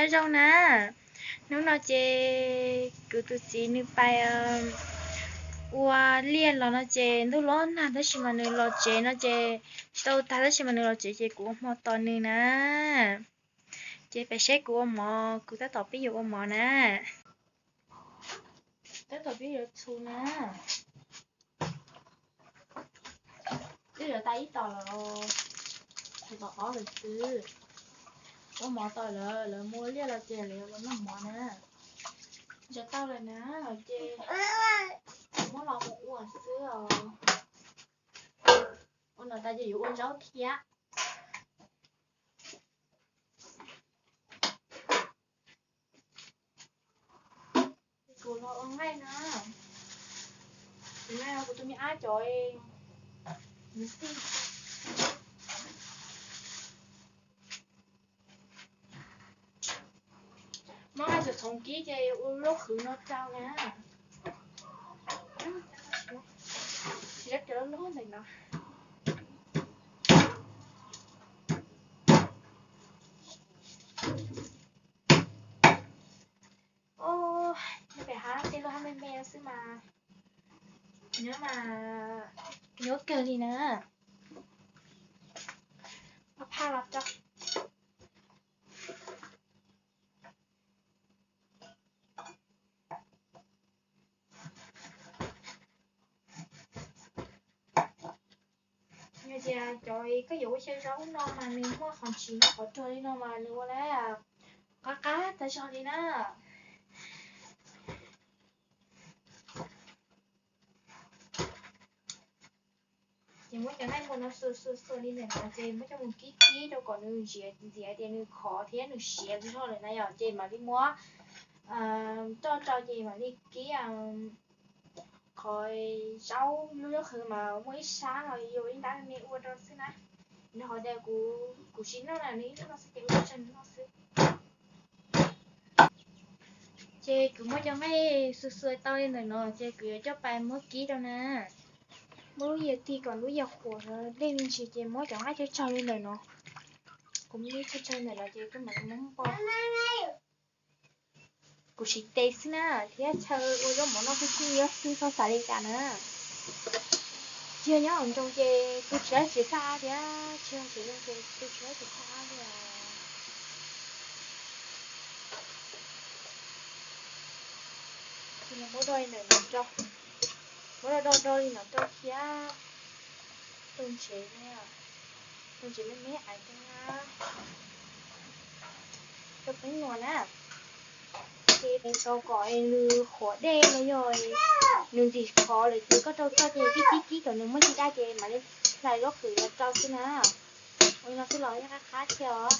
Nyob zoo na, hnub no ces kuv tus txiv nws pais ua liaj los no ces ntuj los nag tab sis mas nws los tsev no ces tsis tau tag tab sis mas nws los tsev ces kuv ua hmo tos nws na. Ces peb saib kuv ua mov, kuv tab tom pib yuav ua mov na. Tab tom pib yuav txhuv na. Twb yuav tag ib tom lawm, txhuv tom ob lawm xwb. Ua mov tos lawv, lawv mus ua liaj los ces lawv yuav los noj mov na. Ntsaws tau lawm na, ces muab los mus ua xwb os. Ua no tas ces yuav ua zaub thiab. Kuv los ua nqaij na. Kuv nqaij kuv tus me ab cov, muab nqaij txhoov txhoov kib ces ua lub qhwv no rau na. Tsis dab cov loj loj ntawm no. Pem hav tej lub hav me me xwb mas nyob mas nyuaj kawg li na. Phaj los rau. Yog tias cov koj yuav ua xyaw zaub no mas nws muaj qhov ntsis no qhov rog li no mas nws ua lawm qab qab tag zog li na. Ces muab cov nqaij npua no xuas xuas xuas li ntawm no ces muab coj mus kib kib rau kom nws ntxias tias nws khov thiab nws siav zog lawm na yom, ces mam li muab roj rau ces mam li kib qhov zaub lub lub qhwv mas muaj ib sab los yuav ib nrab me ua rau xwb na. Nws qhov tias kuv tsis noj na, nws ib hnub no xwb ces ua tsawg noj xwb. Ces kuv muab cov nqaij xuas xuas tau li ntawm no ces kuv yuav coj pais muab kib rau na. Muab lub yias tig kom lub yias qhuav dej me ntsis ces muab cov nqaij coj tsaug li ntawm no. Kuv muab coj tsaug ntawm no ces kuv mam li muab npo. Kuv siv tes xwb na, thiab chaw ua zaub mov noj xwb xwb, nyob xwb txhob xav li cas na. Tsis yog nyob hauv nroog ces tu tsis tau tsis txhob ab thiab, tsis yog tsis yog ces tu tsis tau tsis txhob ab li os. Ces muab do li ntawm no rau, muab do do do li no rau thiab. Tus ntsev, tus ntsev me me ais rau na, rau peb nua na. Ces rau kom nws qhuav dej no yog nws ntxim qhuav lawm ces koj rau txoj ces kib kib kib kom nws muaj cig daj ces mam li hlais lub qhwv no rau xwb na. Ua li no xwb los yeej qab qab thiab os.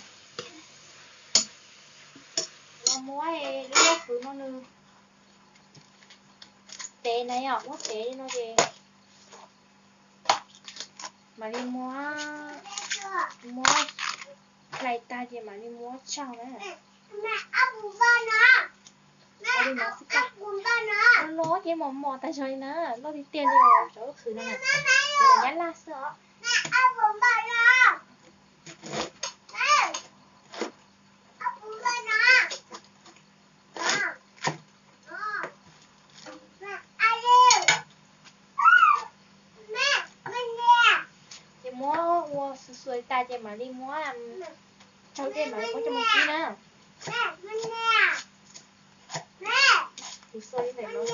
Los muab lub qhwv no nws tev na yom, muab tev li no ces mam li muab, muab hlais tag ces mam li muab tsaug na. Ua li no xwb tag. Loj ces mos mos tag zog li na, loj tiag tiag li os, cov lub qhwv no na. Ces nyab laj xwb os. Ces muab ua xuas xuas tas ces mam li muab tsaug dej mam li muab coj mus kib na. Kuv xuas li ntawm no xwb.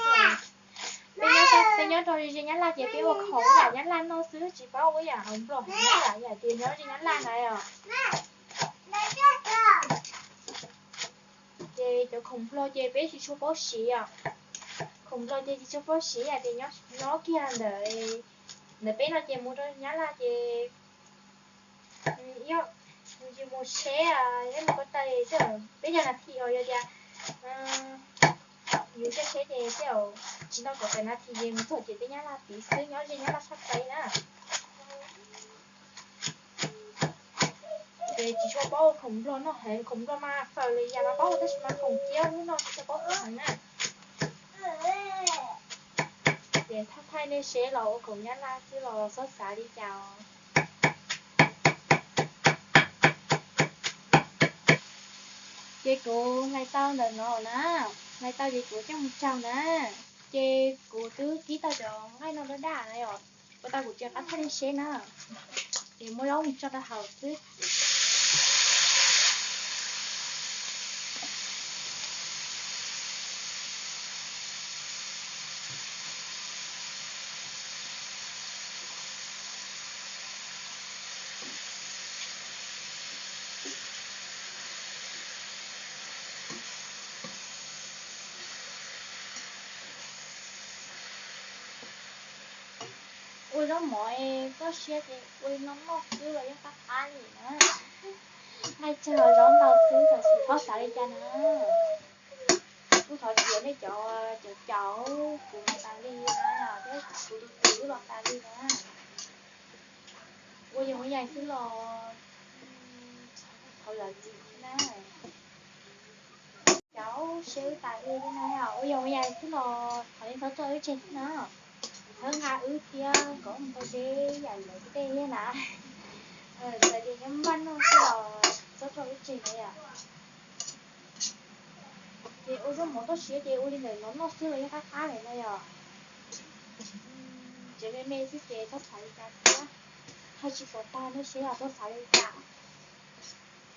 Peb nyob, peb nyob rau ze nyab laj ces peb ua khoom ib yam nyab laj noj xwb, tsis paub ua ib yam hauv nplog hauv nyab laj, yam tias nyob ze nyab laj na os. Ces cov khoom nplog ces peb tsis tshua paub siv os. Khoom nplog ces tsis tshua paub siv, yam tias nyob kiag ntawm, ntawm peb no ces mus rau nyab laj ces yus mus tsheb, yus mus ko taw, peb caug nas this os, yog tias yus caij tsheb ces tej zaum tsis tau kaum tawm nas this ces mus txog ces peb nyab laj tid xwb, nyob ze nyab laj sab pem na. Ces tsis tshua paub ua khoom nplog noj heev, khoom nplog mas fawm li yam mas paub ua tab sis mas khoom kiab ub no tsis tshua paub ua heev na. Ces thaij thaij nej seb los ua khoom nyab laj xwb los txhob xav li cas os. Ces kuv hlais tau ntawm no na, hlais tau ces kuv coj mus tsau na. Ces kuv twb kib tau cov nqaij no daj daj na yom, ua tau kuv tsis qab thaij nej seb na. Ces muab zaub mus tso rau hauv xwb. Ua zaub mov txoj sia ces ua li no noj xwb los yeej qab qab li na. Nqaij tsawg zaub ntau xwb, txhob xav li cas na. Kuv thov txim nej cov, cov caum kuv los tas li na, thiab kuv tus twm los tas li na. Ua yoov ua yaig xwb los thov zam txim thiab na. Caum seb wb tas li thiab na, ua yoov ua yaig xwb los thov nej txhob tso wb tseg thiab na. Thov nqa wb thiab kom wb mus tau seb yam lawv tej thiab na. Txawm tias nyob npaj noj xwb los txhob tso wb tseg na yom. Ces ua zaub mov txoj sia ces ua li ntawm no noj xwb los yeej qab qab lawm no yom. Tsev me me xwb ces txhob xav li cas thiab. Haj tsis pom tag nej seb los txhob xav li cas.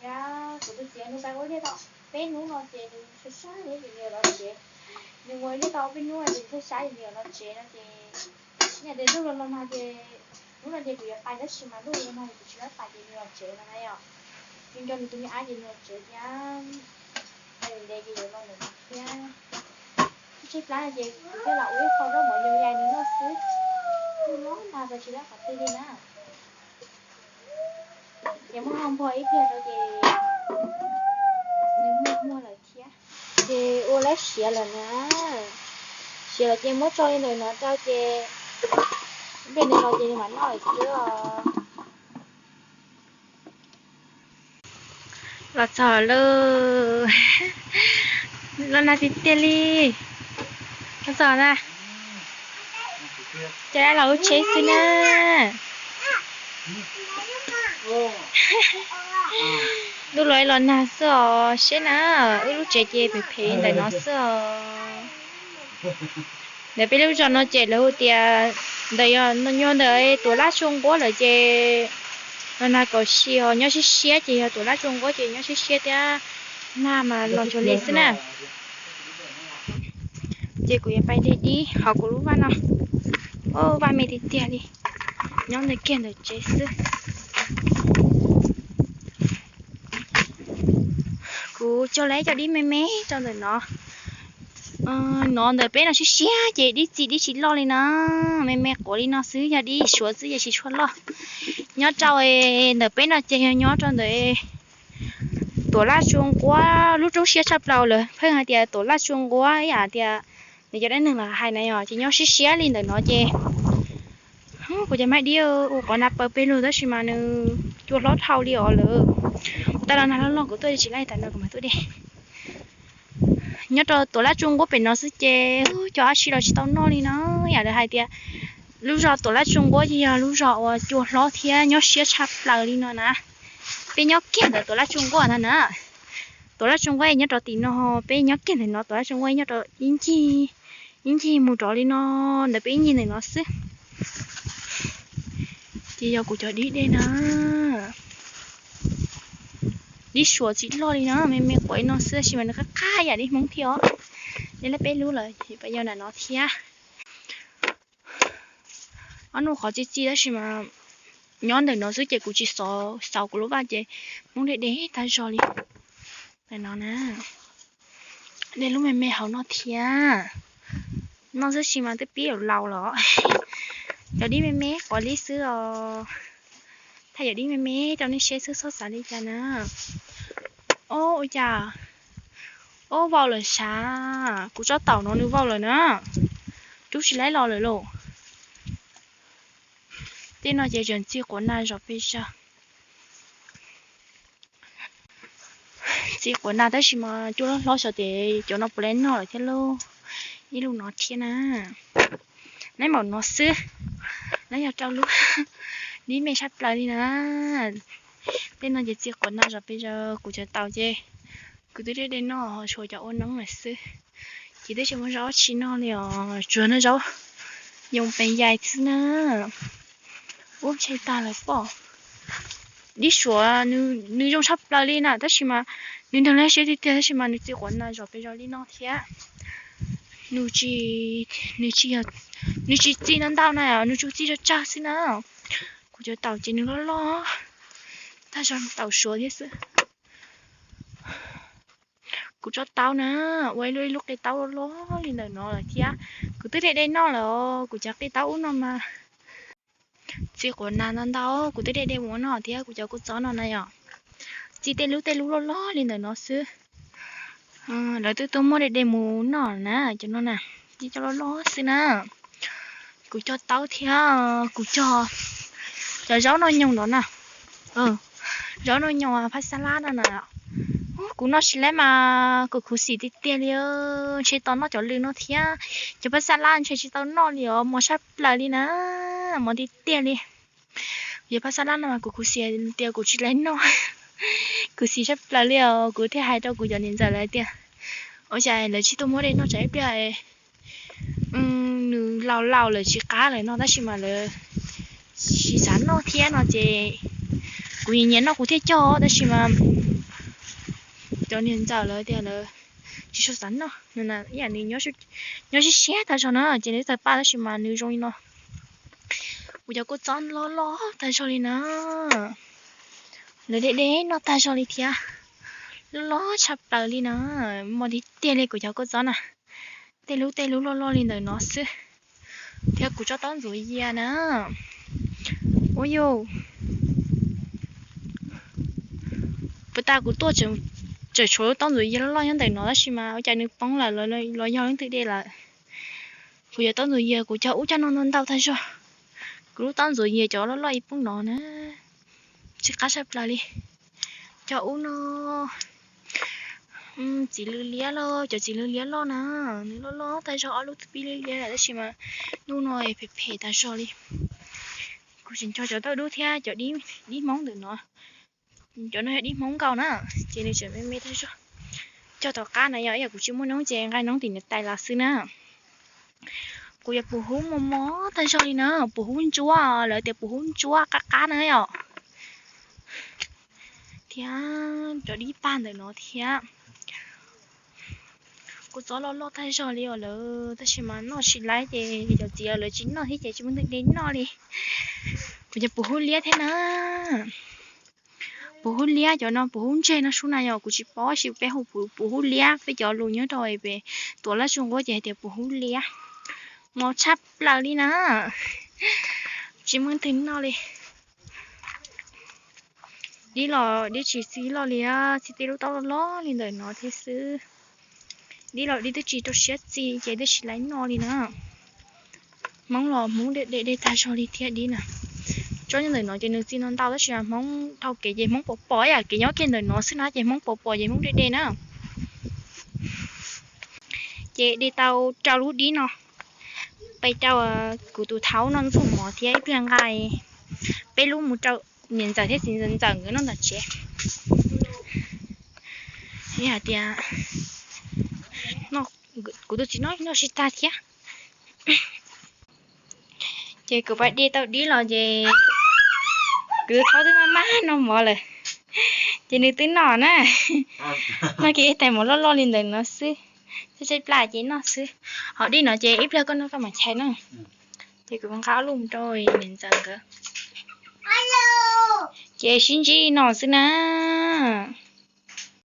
Thiab kuv tus txiv nws pais ua liaj tau peb hnub no ces nws sab sab ces nws yuav los tsev. Nws mus liaj tau peb hnub no ces sab sab ces nws yuav los tsev no ces, yam tias ntuj los los nag ces hnub no ces kuv yuav pais tab sis mas ntuj los nag kuv tsis pais ces nws los tsev no na yom. Nws nco nws tus me ab ces nws los tsev thiab. Ntev ntev ces yuav los ntawm no thiab. Tshaib plab no ces kuv thiaj los ua ib qho zaub mov yoov yaig nws noj xwb. Ntuj los nag tsis dab qhov twg li na. Ces muab npog ib pliag rau ces nws muag muag lawm thiab. Ces ua lawm siav lawm na. Siav lawm ces muab tso li ntawm no rau ces npej nws los ces nws mam noj lawm xwb os. Los txog lawm, los nag tiag tiag li. Los txog na, cas dab los lub tsheb xwb na. Ntuj los los nag xwb os, seb na, wb lub tsev ces phem phem ntawm no xwb os. Ntawm peb lub zos no ces lawv hu tias ntawm yog nyuag ntawm Tuam Laj Tsu Nquab lawm ces los nag kaum si os, nyob siab siab ces yog Tuam Laj Tsu Nquab ces nyob siab siab thiab, nag mas los cuag li xwb na. Ces kuv yuav pais de dib hauv kuv lub vaj no. Vaj me tiag tiag li, nyob ntawm kiag ntawm tsev xwb. Kuv cog lawm cov dib me me rau ntawm no. No ntawm peb no siab siab ces dib txiv dib tsis loj li na, me me quav li no xwb, yog dib suav xwb ces tsis tshua loj. Nyob rau ntawm peb no ces yog nyob rau ntawm Tuam Laj Tsu Nquab lub roob siab tshaj plaws, lawv pheej hais tias Tuam Laj Tsu Nquab ib yam tias nws cov dab neeg los hais na yom, ces nyob siab siab li ntawm no ces kuv cov me dib ua qhov nag paws pes lug tab sis mas nws cua hlob dhau li os lawm. Kuv tab los nag loj loj kuv tuaj tsis laij tas no kuv mam tuaj de. Nyob rau Tuam Laj Tsu Nquab pem no xwb ces cov dab tsi los tsis tau noj li no. Yam li hais tias lub zos Tuam Laj Tsu Nquab ces yog lub zos uas cua hlob thiab nyob siab tshaj plaws li no na. Peb nyob kiag ntawm Tuam Laj Tsu Nquab ntag na. Tuam Laj Tsu Nquab nyob rau tim no, peb nyob kiag ntawm no, Tuam Laj Tsu Nquab nyob rau ib ncig, ib ncig mus rov li no, ntawm peb ib ncig ntawm no xwb. Ces yog kuv cov dib de na, dib suav tsis loj li no, me me quav li no xwb tab sis mas nws qab qab yam dib Hmoob thiab os. Dib lab peb lub lawm, peb yog ntawm no thiab. Ob nus qhov txi txiv tab sis mas nyob ntawm no xwb ces kuv tsis xauv, xauv kuv lub vaj ces Hmoob de de tag zog li. Ntawm no na, de lub me me hauv no thiab. Noj xwb sis mas twb pib laus los. Cov dib me me quav li xwb os. Thaij cov dib me me rau nej seb xwb, txhob xav li cas na. Ob, ua cas, ob, vau lawm sav. Kuv tsob taum no nws vau lawm na. Rub tsis laib los lawm lauj. Tej no ces tseem txi quav nag zom pes zaws. Txi quav nag tab sis mas cua hlob hlob xyov ces cov no puas laib noj lawm thiab lauj. Ib lub no thiab na. Laib npaum no xwb, laib yog rau lub dib me tshaj plaws li na. Tej no ces txi quav nag zom pes zaws, kuv cov taum ces Kuv twb de de noj, tshuav cov ua noob lawm xwb. Ces twb tsis muaj zaub tsi noj li os, tsuas noj zaub yoov pees yais xwb na. Ub, ntshai tag lawm pob. Dib suav nws zoo tshaj plaws li na, tab sis mas nws nrog lawv siab tiag tiag, tab sis mas nws txi quav na zom pes zos li no thiab. Nws tsis, nws tsis, nws tsis txi ntau ntau na, nws tsuas txi tsawg tsawg xwb na. Kuv cov taum ces nws loj loj tag zog, taum suav thiab xwb. Kuv tsob taub na, ua ib lub ib lub qe taub loj loj li ntawm no lawm thiab. Kuv twb de de noj lawm, kuv cov qe taub ub no mas txi quav nas ntau ntau, kuv twb de de mus ua noj thiab. Kuv cov kua txob no na yom, txi tej lub tej lub loj loj li ntawm no xwb. Lawv twb tuaj muab de de mus noj na, cov no na, txi cov loj loj xwb na. Kuv cog taub thiab kuv cog cov zaub noj nyoos ntawd na. Zaub noj nyoos phab xab lab no na. Kuv noj tsis laib mas kuv khuv xim tiag tiag li, ntshe tos noj cov lwm no thiab. Cov phab xab lab ntshe tsis tau noj li os, mos tshaj plaws li na, mos tiag tiag li. Yog phab xab lab no mas kuv khuv xim tias kuv tsis laib noj, khuv xim tshaj plaws li os. Kuv thiaj hais rau kuv cov niam ntxawm lawv tias, ua cas lawv tsis tuaj muab de noj tsam ib pliag nws laus laus lawm tsis qab lawm no, tab sis mas lawv tsis xav noj thiab no ces kuv nyiam nyiam noj kuv thiaj cog, tab sis mas cov niam ntxawm lawv tias lawv tsis tshua xav noj, ib yam nws nyob siab siab tag zog na, ces nws txawm paj tab sis mas nws zoo li no. Kuv cov kua txob loj loj tag zog li na, lawv de de noj tag zog li thiab, loj loj tshaj plaws li na, mos tiag tiag li kuv cov kua txob na, tej lub tej lub loj loj li ntawm no xwb. Thiab kuv tsob taub ntxuav yias na, ua yus puas tas kuv tuaj tseem tshuav lub taub ntxuav yias loj loj nyob ntawm no tab sis mas ua cas nws poob lawm los yog leej twg de lawm. Kuv cov taub ntxuav yias kuv cog ub cog no ntau ntau tag zog. Kuv lub taub ntxuav yias cov loj loj ib poob no na, tsis qab tshaj plaws li. Cog ub no txiv lws liab los, cov txiv lws liab loj na, nws loj loj tag zog, ob lub pib liab liab lawm tab sis mas hnub no phem phem tag zog li. Kuv tseem cog cov taub dub thiab cov dib hmoob ntawm no. Cov no yog dib hmoob nkaus na, ces nws tseem me me tag zog. Cog tom qab na yog ib yam kuv tsis muaj noob ces nqa noob tim niam tais los xwb na. Kuv yog puv hub mos mos tag zog li na, puv hub ntsuab, lawv tias puv hub ntsuab qab qab na yom. Thiab cov dib pag ntawm no thiab. Kua txob loj loj tag zog li os lawm, tab sis mas noj tsis laib ces cov txiv lawv tsis noj thiab ces tsis muaj leej twg de noj li. Kuv cov puv hub liab thiab na. Puv hub liab cov no puv hub ntseg no sub na yog kuv tsis paub xyov peb hu puv hub liab, peb cov lus nyob rau pem tuam lab tsu nquab ces hais tias puv hub liab. Mos tshaj plaws li na, tsis muaj leej twg noj li. Dib los dib tsis txi loj li, txi tej lub taub loj loj li ntawm no thiab xwb. Dib los dib twb tsis rau siab txi ces twb tsis laib noj li na. Hmoob los hmoob de de tag zog li thiab dib na. Tsob nyob ntawm no ces nws txi no ntau tab sis mas hmoob dhau kev ces hmoob pom pom yam kev nyob kiag ntawm no xwb na ces hmoob pom pom ces hmoob de de na. Ces de tau rau lub dib no, pais rau kuv tus thaub no ntxuag mov thiab ib pliag nqa peb lub mus rau niam ntxawm thiab txiv ntxawm nkawd noj tom tsev. Hais tias kuv tus txiv noj noj tsis tag thiab. Ces kuv pais de tau dib los ces kuv tus thaub twb maj maj noj mov lawm. Ces nws twb noj na, noj kiag ib tais mov loj loj li ntawm no xwb, tshaib tshaib plab ces noj xwb. Ho dib no ces ib pliag koj noj koj mam chais na. Ces kuv nqa ob lub mus rau niam ntxawm nkawd. Ces sib ntsib no xwb na.